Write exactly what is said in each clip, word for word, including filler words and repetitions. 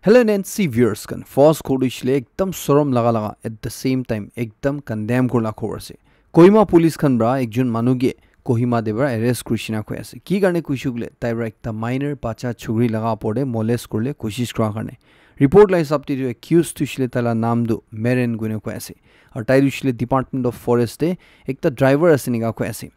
Hello N N C viewers khan, first khobor tu hoishe le ekdam sorom laga laga, at the same time ekdam condemn kurila khobor ase. Kohima police khan pra ekjon manu ke Kohima te pra arrest kurishe na koi ase. Ki karne kurishe koile, tai pra ekta minor bacha chukri laga upor te molest kurile koshish kura karne. Report la hisab te tu accused tu hoishe le tai la naam tu Meren koina koi ase. Aru tai tu hoishe le Department of Forest te ekta driver ase enika koi ase.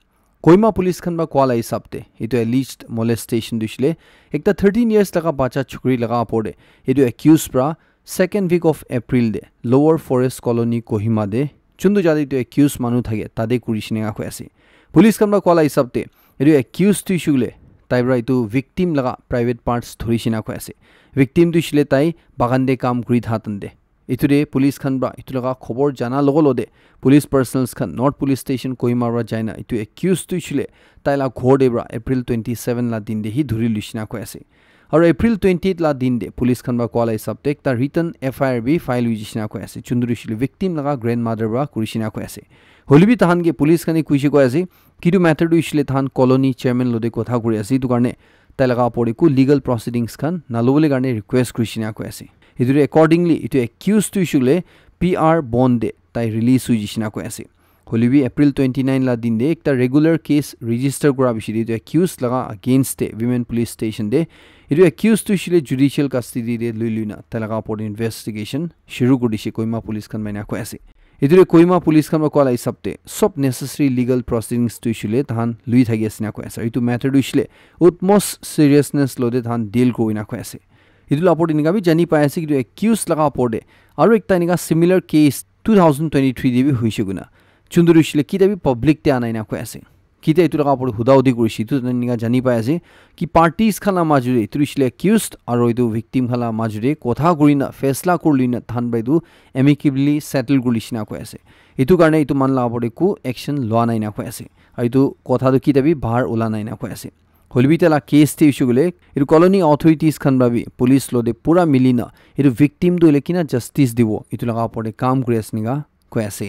Kohima police khan pra koa la hisab te, etu alleged molestation tu hoishe le ekta thirteen years laga bacha chukri laga upor te, etu accused pra second week of April te Lower Forest Colony Kohima te, chuntu jate etu accused manu thake, tate kurishe enika koi ase. Police khan pra koa la hisab te, etu accused tu hoishe koile, tai pra etu victim laga private parts dhurishe enika koi ase. Victim tu hoishe le tai bagan te kam kuri tha tan te. Etu te police khan pra etu laga khobor jana logo loge te police personnels khan North Police Station Kohima pra jaina etu accused tu hoishe le tai la ghor te pra April twenty seven la din te hi dhuri luishe enika koi ase. Aru April twenty eight la din te police khan pra koa la hisab te ekta written F I R bi file hoishe enika koi ase. Chuntu tu hoishe le victim laga grandmother pra kurishe enika koi ase. Hoile bi tahan ke police khan e kuishe koi ase, kitu matter tu hoishe le tahan colony chairman lote kotha kuri ase, etu karne tai laga upor te ku legal proceedings khan nalobole karne request kurishe enika koi ase. Etu te accordingly, etu accused tu hoishe koile P R bond te tai release hoishe enika koi ase. Hoile bi April twenty nine la din te ekta regular case register kura piche te etu accused laga against te Women Police Station te etu accused tu hoishe le judicial custody te lui luina tai laga upor te investigation shuru kuri dishe Kohima police khan pra enika koi ase. Etu te Kohima police khan pra koa la hisab te sob necessary legal proceedings tu hoishe le tahan lui thaki ase enika koi ase. Aru etu matter tu hoishe le utmost seriousness lote tahan deal kuri enika koi ase. Etu la upor te enika bi jani pai ase kitu accused laga upor te aru ekta enika similar case two thousand twenty three te bi hoishe koina. Chuntu tu hoishe le kita bi public te ana enika koi ase. Kita etu laga upor te huda hudi kurishe, etu enika jani pai ase ki parties khan la majo te, etu hoishe le accused aru etu victim khan la majo te kotha kurina faisla kuri luina tahan pra etu amicably settle kuri lishe enika koi ase. Etu karne etu manu la upor te ku action lua nai enika koi ase. Aru etu kotha tu kita bi bahar ula nai enika koi ase. Hoile bi tai la case te hoishe koile, etu colony authorities khan pra bi police lote pura mili na etu victim tu hoile kina justice dibo, etu laga upor te kam kuri ase enika koi ase.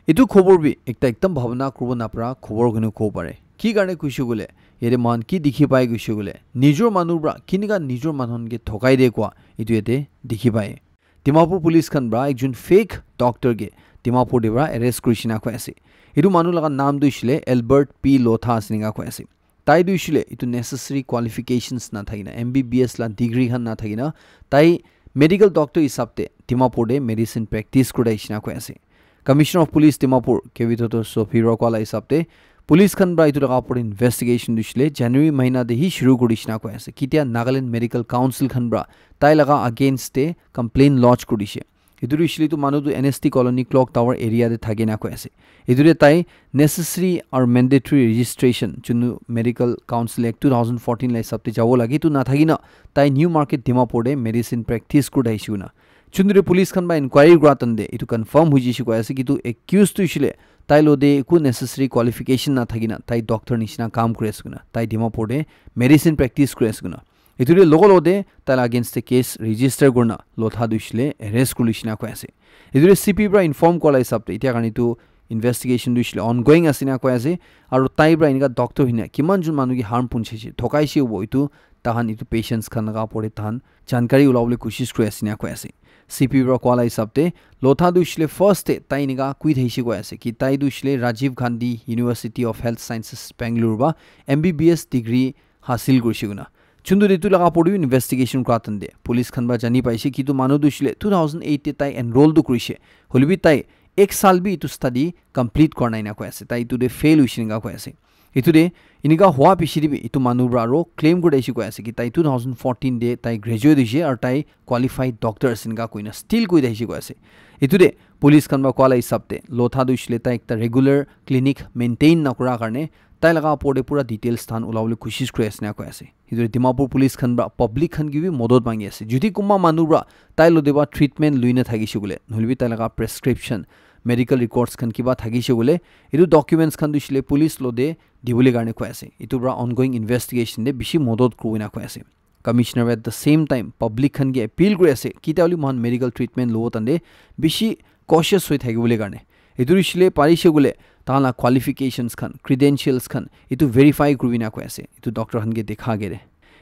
Etu khobor bi ekta ekdam bhabna kuribo napara khobor koina kobo pare. Ki karne kuishe koile, yate moikhan ki dikhi pai kuishe koile, nijor manu pra kinika nijor manu khan ke thokai de koa, etu yate dikhi pai. Dimapur police khan pra ekjon fake doctor ke Dimapur te pra arrest kurishe enika koi ase. Etu manu laga naam tu hoishe le Albert P Lotha ase enika koi ase. Tai tu hoishe le etu necessary qualifications na thakina, M B B S la degree khan na thakina, tai medical doctor hisab te Dimapur te medicine practice kuri thakishe enika koi ase. Commissioner of Police Dimapur, Kevithoto Sophie ra koa la hisab te, police khan pra etu laga upor te investigation tu hoishe le January mahina te hi shuru kuri dishe enika koi ase. Kitia Nagaland Medical Council khan pra tai laga against te complaint lodge kuri dishe. Etu tu hoishe le etu manu tu N S T Colony Clock Tower area te thake enika koi ase. Etu te tai necessary aru mandatory registration, junu Medical Council Act two thousand fourteen la hisab te jabo lage, etu na thakina tai New Market Dimapur te medicine practice kuri thakishe koina. Chunduri police khan pra inquiry kura time te etu confirm hoi jaise koi ase ki etu accused tu hoishe le tai lo te eku necessary qualification na thakina tai doctor nishina kam kuri ase koina, tai Dimapur te medicine practice kuri ase koina. Etu te logo logo te tai la against te case register kurina Lotha tu hoishe le arrest kuri lishe enika koi ase. Etu te C P pra inform kura la hisab te etia karne etu investigation tu hoishe le ongoing ase enika koi ase, aru tai pra enika doctor hoina kiman jon manu ke harm punchaise, thokaise hobo, etu tahan etu patients khan laga upor te tahan jankari ulabole koshish kuri ase enika koi ase. C P pra koa la hisab te Lotha tu hoishe le first te tai enika koi thakishe koi ase ki tai tu hoishe le Rajiv Gandhi University of Health Sciences Bangalore pra M B B S degree hasil kurishe koina. Chuntu etu laga upor te bi investigation kura time te police khan pra jani paise ki etu manu tu hoishe le two thousand eight te tai enroll tu kurishe, hoile bi tai ek saal bi etu study complete kura nai enika koi ase, tai etu te fail hoishe enika koi ase. Etu te enika hua piche te bi etu manu pra aro claim kuri thakishe koi ase ki tai two thousand fourteen te tai graduate hoishe aru tai qualified doctor ase enika koina still koi thakishe koi ase. Etu te police khan pra koa la hisab te Lotha tu hoishe le tai ekta regular clinic maintain na kura karne tai laga upor te pura details tahan ulabole koshish kuri ase enika koi ase. Etu te Dimapur police khan pra public khan ke bi modot mangi ase. Jodi kunba manu pra tai lo te pra treatment lui na thakishe koile, nohoile bi tai laga prescription, medical records khan kiba thakishe koile, etu documents khan tu hoishe le police lo te dibole karne koi ase. Etu pra ongoing investigation te bishi modot kuribo enika koi ase. Commissioner at the same time public khan ke appeal kuri ase, kitia hole moikhan medical treatment lobo time te bishi cautious hoi thakibole karne. Etu hoishe le parishe koile tahan la qualifications khan, credentials khan, etu verify kuribi enika koi ase, etu doctor khan ke dekha agey te.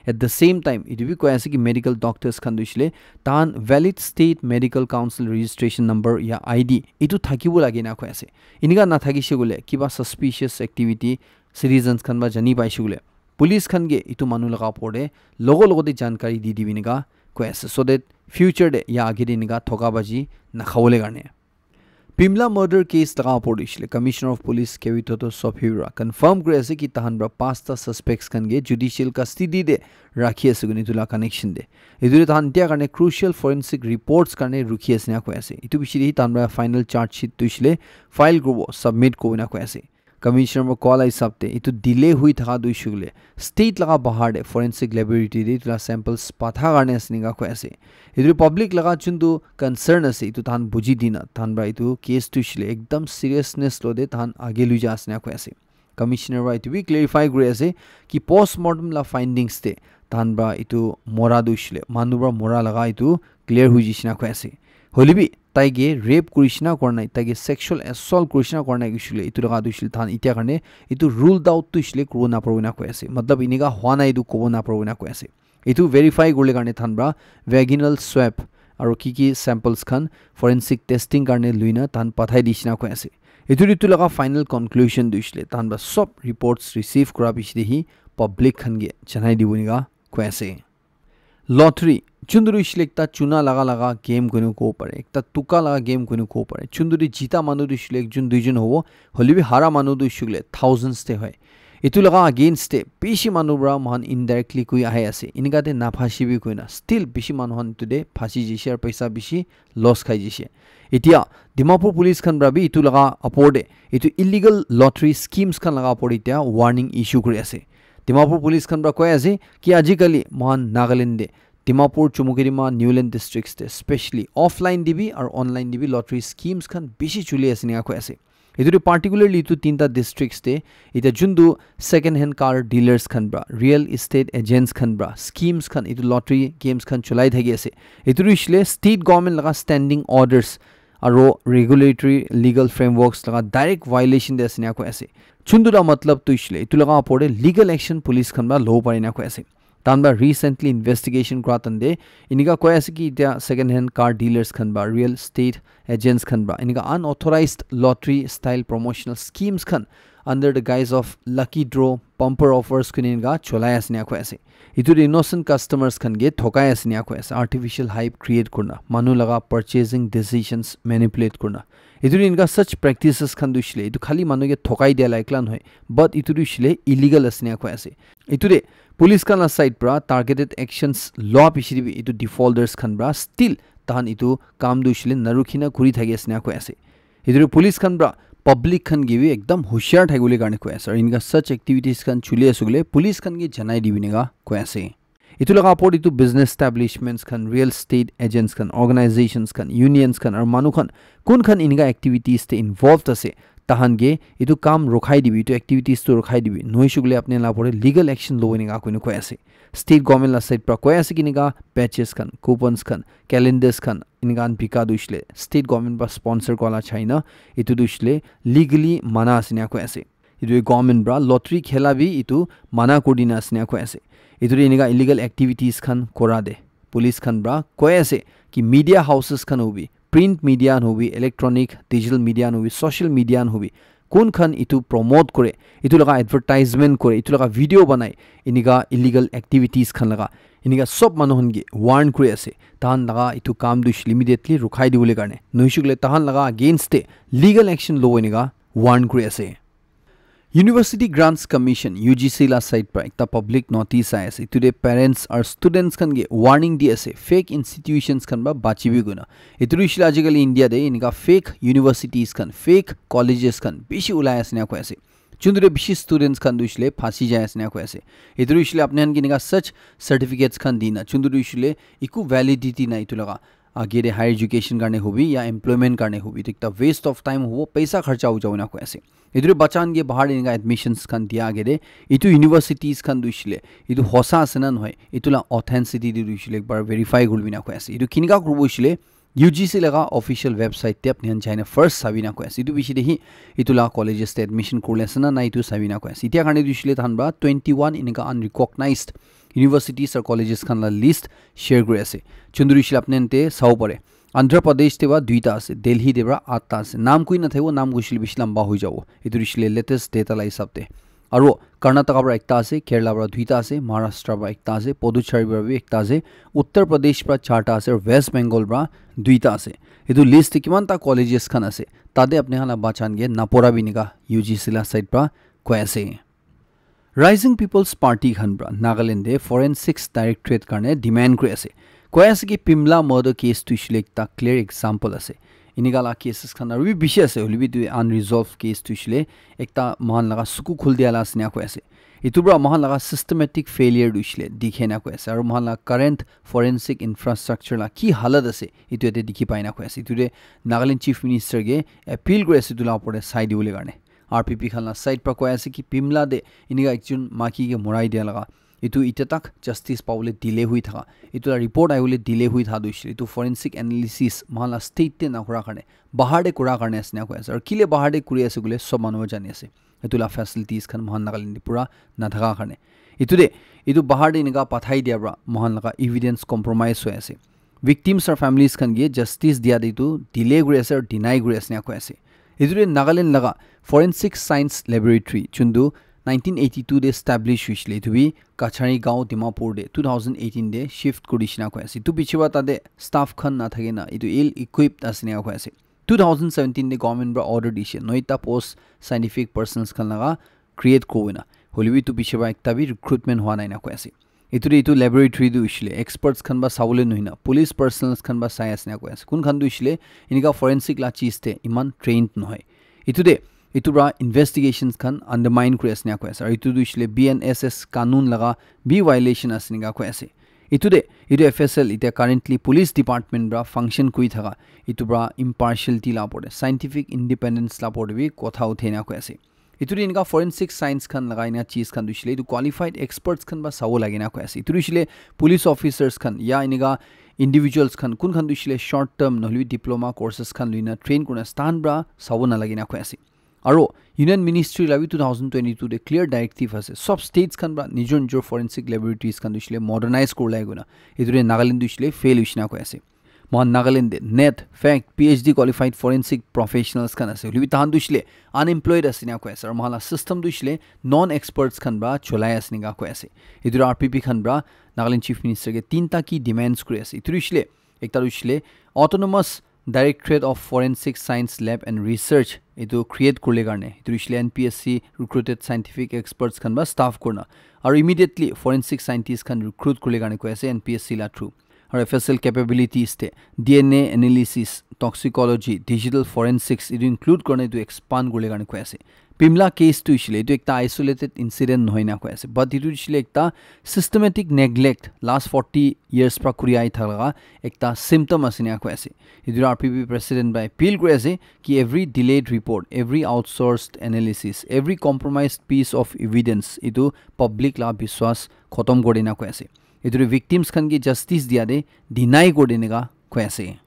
At the same time, etu bi koi ase ki medical doctors khan tu hoishe le tahan valid state medical council registration number ya I D etu thakibo lage na koi ase. Inika nathakishe koile kiba suspicious activity citizens khan ba jani paishe koile police khan ke etu manu laga opor te logo logo te jankari di dibi nika koi ase, so that future te ya age te nika thoka baji nakhabole karne. Pimla murder case laga opor te hoishe le Commissioner of Police Kevithoto Sophie para confirm kuri ase ki tahan para pasta suspects khan ke judicial custody te rakhi ase kuni etu la connection te. Etu te tahan dia karne crucial forensic reports karne rukhi ase na koi ase. Etu bishi de tahan para final charge sheet tu hoishe le file kuribo, submit kuribo na koi ase. Commissioner para koa la hisab te etu delay hui thaka tu hoishe koile state laga bahar te forensic laboratory te etu la samples patha karne ase nika koi ase. Etu public laga juntu concern ase etu tahan buji dina tahan para etu case tu hoishe le ekdam seriousness lo te tahan age lui ja ase na koi ase. Commissioner para etu bi clarify kuri ase ki postmortem la findings te tahan para etu mora tu hoishe le manu para mora laga etu clear hui jishe na koi ase. Hoile bi tai ke rape kurishina kora nai, tai ke sexual assault kurishina kora nai kuishile, etu laga tu hoisile tahan etia karne etu ruled out tu hoisile kuribo naparibo na koi ase. Matlab, inika hua nai etu kobo naparibo na koi ase. Etu verify kurle karne tahan para vaginal swab aro ki ki samples khan forensic testing karne luina tahan pathai dishina koi ase. Etu, etu laga final conclusion tu hoisile tahan para sob reports receive kura piche de hi public khan ke janai dibo nika koi ase. Lottery, juntu tu hoisile ekta chuna laga laga game koina kobo pare, ekta tuka laga game koina kobo pare. Juntu tu jita manu tu hoisile ekjon duijon hobo, hoile bi hara manu tu hoisile thousands te hoi. Etu laga against te bishi manu para moikhan indirectly koi ahi ase. Inika te naphasi bi koina, still bishi manu khan etu te phasi jishe aro paisa bishi loss khai jishe. Etia Dimapur police khan para bi etu laga opor te etu illegal lottery schemes khan laga opor te etia warning issue kuri ase. Dimapur police khan para koi ase ki ajikali moikhan Nagaland te Dimapur, Chumukedima, Niuland districts te specially offline te bi aro online te bi lottery schemes khan bishi chuli ase ena koi ase. Etu te particularly etu tinta districts te etia juntu second hand car dealers khan para, real estate agents khan para schemes khan, etu lottery games khan cholai thaki ase. Etu tu hoishe le state government laga standing orders aro regulatory legal frameworks laga direct violation te ase ena koi ase. Juntu la matlab tu hoishe le etu laga opor te legal action police khan para lobo pare ena koi ase. Tahan para recently investigation kura tante enika koi ase ki etia second hand car dealers khan ba real estate agents khan ba enika unauthorized lottery style promotional schemes khan under the guise of lucky draw, bumper offers kuni enika cholai ase ena koi ase. Etu tu innocent customers khan ke thokai ase ena koi ase, artificial hype create kurna, manu laga purchasing decisions manipulate kurna. Etu tu enika such practices khan tu hoishe le etu khali manu ke thokai dia la ekla nohoi, but etu tu hoishe le illegal ase ena koi ase. Etu te police khan la side para targeted actions loa piche te bi etu defaulters khan para still tahan etu kam tu hoishe le narukhi na kuri thaki ase ena koi ase. Etu te police khan para public khan ke bi ekdam hushiar thaki bole karne koi ase. Aru enika such activities khan chuli ase koile police khan ke janai dibi ena koi ase. Etu laga opor te etu business establishments khan, real estate agents khan, organizations khan, unions khan, aru manu khan kun khan enika activities te involved ase, tahan ke etu kam rukhai dibi, etu activities tu rukhai dibi. Nohoishe koile apni la opor te legal action lobo enika koina koi ase. State government la side para koi ase ki enika badges khan, coupons khan, calendars khan, enika khan bika tu hoishe le state government para sponsor kura la chai na, etu tu hoishe le legally mana ase ena koi ase. Etu government para lottery khela bi etu mana kuri dina ase ena koi ase. Etu te enika illegal activities khan kora te police khan para koi ase ki media houses khan hobi, print media khan hobi, electronic, digital media khan hobi, social media khan hobi, kun khan etu promote kore, etu laga advertisement kore, etu laga video banai, enika illegal activities khan laga, enika sob manu khan ke warn kuri ase. Tahan laga etu kam tu hoishe le immediately rukhai dibole karne. Nohoishe koile tahan laga against te legal action lobo enika warn kuri ase. University Grants Commission, U G C la side para ekta public notice ahi ase. Etu te parents aru students khan ke warning di ase, fake institutions khan para bachibi koina. Etu tu hoishe le ajikali India te enika fake universities khan, fake colleges khan bishi ulai ase ena koi ase. Juntu te bishi students khan tu hoishe le phasi jai ase ena koi ase. Etu tu hoishe le apni khan ke enika such certificates khan di na, juntu tu hoishe le eku validity nai etu laga. Age te higher education karne hobi ya employment karne hobi, etu ekta waste of time hobo, paisa kharcha ho jabo ena koi ase. Etu te bacha khan ke bahar te enika admissions khan dia age te, etu universities khan tu hoishe le etu hosa ase na nohoi, etu la authenticity tu hoishe le ekbar verify kuri bina koi ase. Etu kenika kuribo hoishe le U G C laga official website te apni khan jai na first sabi na koi ase. Etu piche te hi etu la colleges te admission kuri le ase na nai etu sabi na koi ase. Etia karne tu hoishe le tahan para twenty one enika unrecognized universities aru colleges khan la list share kuri ase. Chunduri shilapnen te sabo pare. Andhra Pradesh te ba duita ase, Delhi te ba atta ase. Naam koi na thaibo, naam koishile bishi lamba hoi jabo. Etu hoishile latest data la hisab te. Aru Karnataka para ekta ase, Kerala para duita ase, Maharashtra para ekta ase, Puducherry para bi ekta ase, Uttar Pradesh para charta ase, aru West Bengal para duita ase. Etu list te kiman ta colleges khan ase, tate apni khan la bachan ke napora bi enika U G C la side para koi ase. Rising People's Party khan para Nagaland te Forensics Directorate karne demand kuri ase. Koi ase ki Pimla murder case tu hoishile ekta clear example ase. Enika la cases khan aru bi bishi ase, hoile bi tu unresolved case tu hoishile ekta mohan laga suku khul dia la ase ena koi ase. Etu para mohan laga systematic failure tu hoishile dikhe na koi ase. Aru mohan laga current forensic infrastructure la ki halat ase, etu yate dikhi pai na koi ase. Etu te Nagaland Chief Minister ke appeal kuri ase etu la upor te sai dibole karne. R P P khan la side para koi ase ki Pimla te enika ekjon maki ke morai dia laga etu itya tak justice pabole delay hui thaka, etu la report ahibole delay hui thaka tu hoishile etu forensic analysis mohan la state te na kura karne, bahar te kura karne ase ena koi ase. Aru kile bahar te kuri ase koile sob manu para jani ase. Etu la facilities khan mohan Nagaland te pura na thaka karne. Etu te, etu bahar te enika pathai dia para mohan laga evidence compromise hoi ase. Victims aru families khan ke justice dia te tu delay kuri ase aru deny kuri ase ena koi ase. Etu te Nagaland laga Forensic Science Laboratory, chuntu nineteen eighty-two te establish hoishile, etu bi Kachari Gaon, Dimapur te two thousand eighteen te shift kuri dishina koi ase. Etu piche para tate staff khan na thake na, etu ill equipped ase ena koi ase. Two thousand seventeen te government para order dishe, noita post scientific persons khan laga create kurina. Hoile bi etu piche para ekta bi recruitment hua nai na koi ase. Etu te etu laboratory tu hoishile experts khan para sabole nohoi na, police personnels khan para sai ase na koi ase. Kun khan tu hoishile enika forensic la cheez te iman trained nohoi. Etu te, etu para investigations khan undermine kuri ase na koi ase. Aru etu tu hoishile B N S S kanun laga bi violation ase ena koi ase. Etu te, etu F S L itya currently police department para function kuri thaka, etu para impartiality la upor te, scientific independence la upor te bi kotha uthai na koi ase. Etu te enika forensic science khan lagai na cheez khan tu hoishile etu qualified experts khan para sabo lage na koi ase. Etu tu hoishile police officers khan ya enika individuals khan, kun khan tu hoishile short term nohole bi diploma courses khan lui na train kurina stand para sabo na lage na koi ase. Aru Union Ministry la bi two thousand twenty-two te clear directive ase. Sob states khan para nijor nijor forensic laboratories khan tu hoishile modernize kurlai koina. Etu te Nagaland tu hoishile fail hoishina koi ase. Mohan Nagaland te net, fact, P H D qualified forensic professionals khan ase. Hoile bi tahan tu hoishile unemployed ase ena koi ase. Aru mohan la system tu hoishile non experts khan para cholai ase ena koi ase. Etu R P P khan para Nagaland Chief Minister ke tinta ki demands kuri ase. Etu tu hoishile, ekta tu hoishile Autonomous Directorate of Forensic Science Lab and Research etu create kurle karne. Etu hoishile N P S C recruited scientific experts khan para staff kurna. Aru immediately forensic scientist khan recruit kurle karne koi ase N P S C la through. Aru F S L capabilities te D N A analysis, toxicology, digital forensics etu include kurna etu expand kurle karne koi ase. Pimla case tu hoishile etu ekta isolated incident nohoi na koi ase, but etu hoishile ekta systematic neglect last forty years para kuri ahi thaka laga ekta symptom ase ena koi ase. Etu R P P president para appeal kuri ase ki every delayed report, every outsourced analysis, every compromised piece of evidence etu public la biswas khotom kuri dina koi ase. Etu te victims khan ke justice dia te deny kuri dina ka koi ase.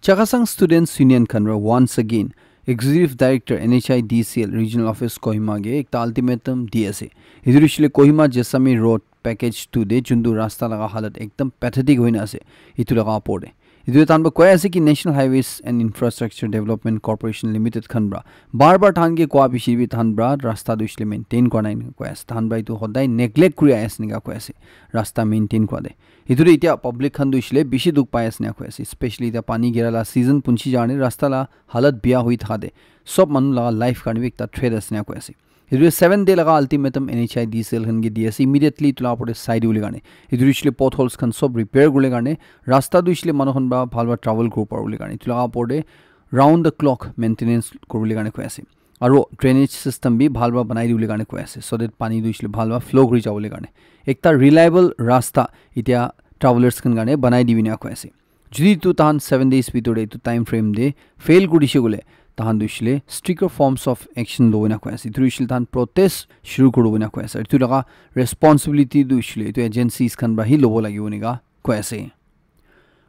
Chakhesang Students Union khan para once again Executive Director N H I D C L Regional Office Kohima ke ekta ultimatum di ase. Etu hoishile Kohima Jessami Road Package two te juntu rasta laga halat ekdam pathetic hoina ase. Etu laga upor te. Etu te tahan para koi ase ki National Highways and Infrastructure Development Corporation Limited khan para bar bar tahan ke koa bishi bi tahan para rasta tu hoishile maintain kora nai koi ase. Tahan para etu hodai neglect kuri ase ena koi ase. Rasta maintain kora te. Etu te itya public khan tu hoishile bishi dukh pai ase ena koi ase, especially itya pani gira la season punchi jane rasta la halat biya hoi thaka te sob manu laga life karne bi ekta threat ase ena koi ase. Etu te seven day laga ultimatum N H I D C L khan ke di ase, immediately etu la upor te sai dibole karne. Etu hoishile potholes khan sob repair kurle karne, rasta tu hoishile manu khan para bhal para travel kuribo paribole karne. Etu laga upor te round the clock maintenance kuribole karne koi ase. Aru drainage system bi bhal para banai dibole karne koi ase, so that pani tu hoishile bhal para flow kuri jabole karne. Ekta reliable rasta itya travelers khan karne banai dibi na koi ase. Jodi tu tahan seven days bitor te etu time frame te fail kuri dishe koile, tahan tu hoishile stricter forms of action lobo na koi ase. Etu hoishile tahan protest shuru kuribo na koi ase. Etu laga responsibility tu hoishile etu agencies khan para hi lobo lagibo ena koi ase.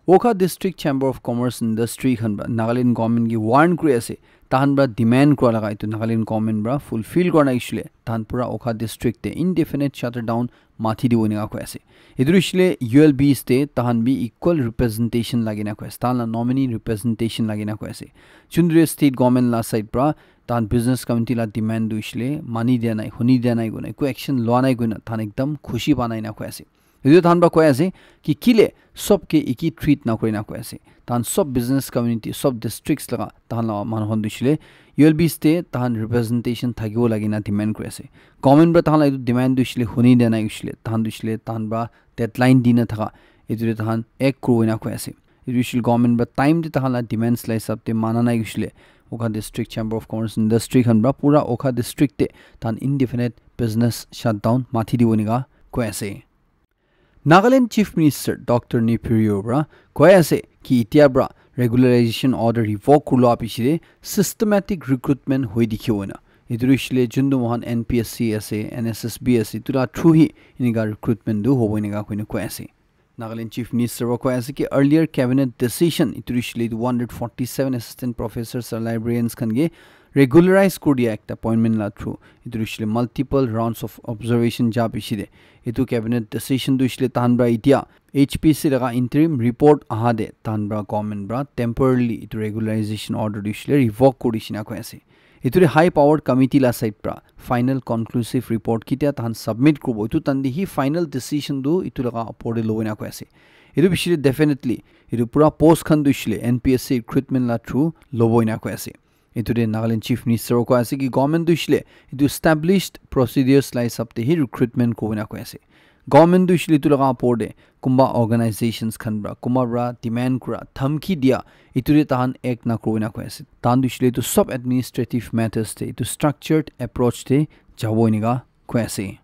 Wokha District Chamber of Commerce Industry khan pra Nagaland government ki warn kuri ase, tahan pra demand kura laga itu Nagaland government pra fulfill kura nai shile, tahan pura Wokha district te indefinite shutdown mathi dibo enika koi ase. Itu shile U L Bs te tahan bi equal representation lagi na koi ase, tahan la nominee representation lagi na koi ase. Chundre state government la side pra tahan business community la demand du shile mani dia nai, huni dia nai guna, ku action lua nai guna, tahan ekdam khushi pa nai na koi ase. Etu tahan pra koi ase ki kile sob ke eki treat na kuri na koi ase. Tahan sob business community, sob districts laga tahan la manu khan du shile U L Bs te tahan representation thakibo lagi na demand kuri ase. Government pra tahan la etu demand du shile huni dia nai shile, tahan du shile tahan pra deadline di na thaka etu te tahan act kuri na koi ase. Etu shile government pra time te tahan la demands la hisab te mana nai shile, Wokha District Chamber of Commerce Industry khan pra pura Wokha district te tahan indefinite business shutdown mathi dibo enika koi ase. Nagaland Chief Minister Doctor Neiphiu Rio pra koi ase ki itia pra regularization order revoke kurlua piche te systematic recruitment hoi dikhibo na. Etu hoishile juntu mohan N P S C ase, N S S B ase, etu la through hi enika recruitment tu hobo enika koina koi ase. Nagaland Chief Minister wa koi ase ki earlier cabinet decision etu hoishile etu one hundred forty-seven assistant professors or librarians khan ke regularize kuri dia ekta appointment la through. Etu hoishile multiple rounds of observation ja piche te etu cabinet decision tu hoishile tahan pra itia H P C laga interim report aha de tahan pra government pra temporarily etu regularization order tu hoishile revoke kuri dishina koi ase. Etu te high powered committee la side pra final conclusive report kitia tahan submit kuribo, etu tan te hi final decision tu etu laga upor te lobo ena koi ase. Etu piche te definitely etu pura post khan tu hoishile N P S C recruitment la through lobo ena koi ase. Etu te Nagaland Chief Minister wa koi ase ki government tu hoishile etu established procedures la hisab te hi recruitment kuribo ena koi ase. Government tu hoishile etu laga upor te kunba organizations khan pra, kunba pra demand kura, dhamki dia, etu te tahan act na kuribo ena koi ase. Tahan tu hoishile etu sob administrative matters te, etu structured approach te jabo enika koi ase.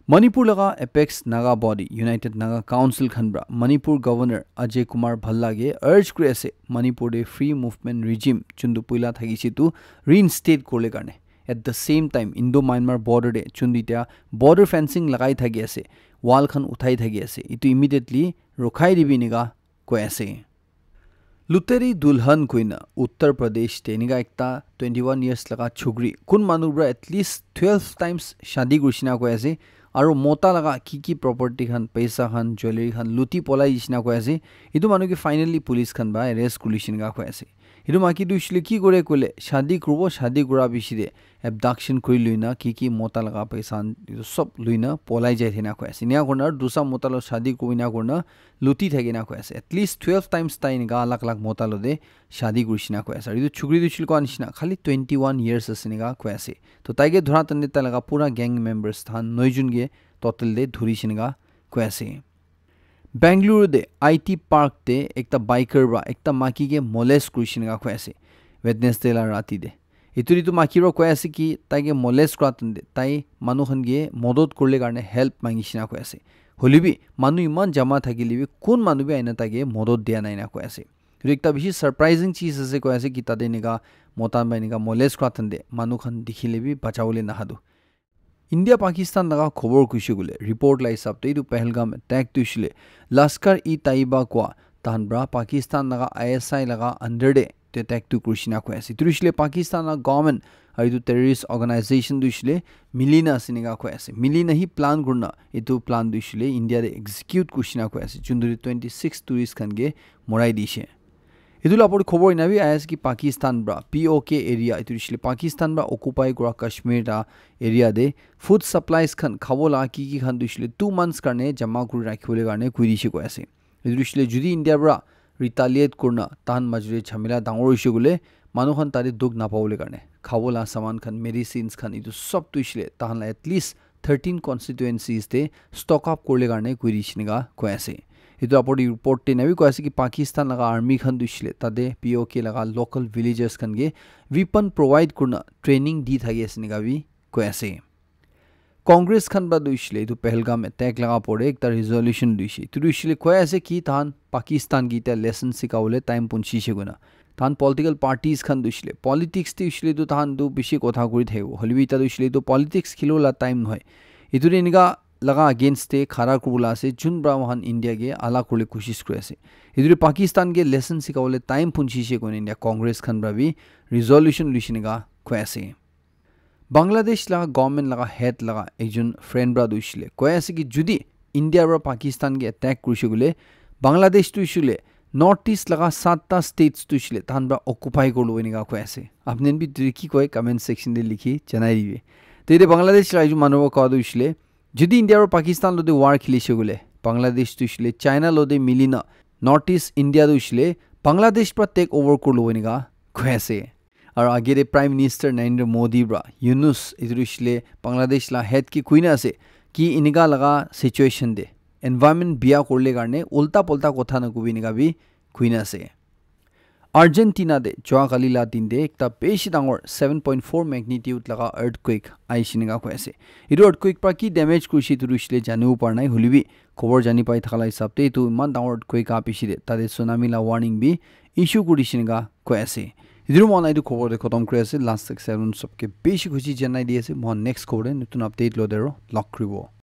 Manipur laga apex Naga body, United Naga Council khan pra Manipur Governor Ajay Kumar Bhalla ke urge kuri ase, Manipur te free movement regime juntu puila thakise tu reinstate kurle karne. At the same time, Indo-Myanmar border te juntu itia border fencing lagai thaki ase, wall khan uthai thaki ase, etu immediately rukhai dibi enika koi ase. Luteri Dulhan koina Uttar Pradesh te enika ekta twenty-one years laga chukri kun manu pra at least twelve times shadi kurishina koi ase, aro mota laga ki ki property khan, paisa khan, jewellery khan luti polai dishina koi ase. Etu manu ke finally police khan pra arrest kurishina koi ase. Etu maiki tu hoishile ki kore koile shadi kuribo, shadi kura piche te abduction kuri luina ki ki mota laga paisa khan etu sob luina polai jai thena koi ase. Enia kurina aru dusra mota loi shadi kurina kurina luti thakina koi ase. At least twelve times tai enika alag alag mota loi te shadi kurishina koi ase. Aru etu chukri tu hoishile koa nishina khali twenty-one years ase enika koi ase. To tai ke dhura tande tai laga pura gang members tahan noi jun ke total te dhurishina koi ase. Bangalore te I T park te ekta biker pra ekta maiki ke molest kurishina koi ase Wednesday la rati te. Etu etu maiki pra koi ase ki tai ke molest kura tande tai manu khan ke modot kurle karne help mangishina koi ase. Hoile bi manu iman jama thakile bi kun manu bi aina tai ke modot dia nai na koi ase. Etu ekta bishi surprising cheez ase koi ase ki tate enika mota khan pra enika molest kura tande manu khan dikhile bi bachabole nahadu. India Pakistan laga khobor kuishe koile report la hisab te etu Pahalgam attack tu hoishile Lashkar-e-Taiba koa tahan pra Pakistan laga I S I laga under te te attack tu kurishina koi ase. Etu hoishile Pakistan laga government aru etu terrorist organization tu hoishile milina ase enika koi ase. Milina hi plan kurina etu plan tu hoishile India te execute kurishina koi ase. Jun tu twenty-six tourist khan ke morai dishe. Etu la opor te khobor ena bi ahi ase ki Pakistan pra P O K area, etu hoishile Pakistan pra occupy kura Kashmir la area te food supplies khan khabo la ki ki khan tu hoishile two months karne jama kuri rakhibole karne koi dishe koi ase. Etu hoishile jodi India pra retaliate kurina tahan major te jhamela dangor hoishe koile manu khan tate dukh napabole karne khabo la saman khan, medicines khan, etu sob tu hoishile tahan la at least thirteen constituencies te stock up kurle karne koi dishe enika koi ase. Etu opor te report te ena bi koi ase ki Pakistan laga army khan tu hoishile tate P O K laga local villagers khan ke weapon provide kurina training di thaki ase enika bi koi ase. Congress khan pra tu hoishile etu Pahalgam attack laga opor te ekta resolution tu hoishe. Etu tu hoishile koi ase ki tahan Pakistan ke eta lesson sikabole time punchise koina. Tahan political parties khan tu hoishile politics te hoishile tu tahan tu bishi kotha kuri thakibo. Hoile bi eta tu hoishile tu politics khelibo la time nohoi. Etu tu enika laga against te khara kuribole ase, jun pra moikhan India ke alak kuribole koshish kuri ase. Etu tu Pakistan ke lesson sikabole time punchise koina India Congress khan pra bi resolution luishe neka koi ase. Bangladesh laga government laga head laga ekjon friend pra tu hoishile koi ase ki jodi India pra Pakistan ke attack kurishe koile Bangladesh tu hoishile North East laga satta states tu hoishile tahan pra occupy kurilo enika koi ase. Apni khan bi etu ki koi comment section te likhi janai dibe. Te ete Bangladesh laga ekjon manu pra koa tu hoishile jodi India pra Pakistan lote war khilishe koile Bangladesh tu hoishile China lote milina North East India tu hoishile Bangladesh pra take over kurilo enika koi ase. Aru age te Prime Minister Narendra Modi pra Yunus etu tu hoishile Bangladesh la head ke koina ase ki enika laga situation te environment biya kurile karne ulta pulta kotha nakobi enika bi koina ase. Argentina te jua kali la din te ekta bishi dangor seven point four magnitude laga earthquake aishe enika koi ase. Etu earthquake pra ki damage kurishe etu tu hoishile janibo para nai, hoilebi khobor jani pai thaka la hisab te etu eman dangor earthquake aha piche te tate tsunami la warning bi issue kurishe enika koi ase. Etu moikhan etu khobor te khotom kuri ase. Last tak seven sobke bishi khushi janai di ase. Moikhan next khobor te notun update lo de aro log kuribo.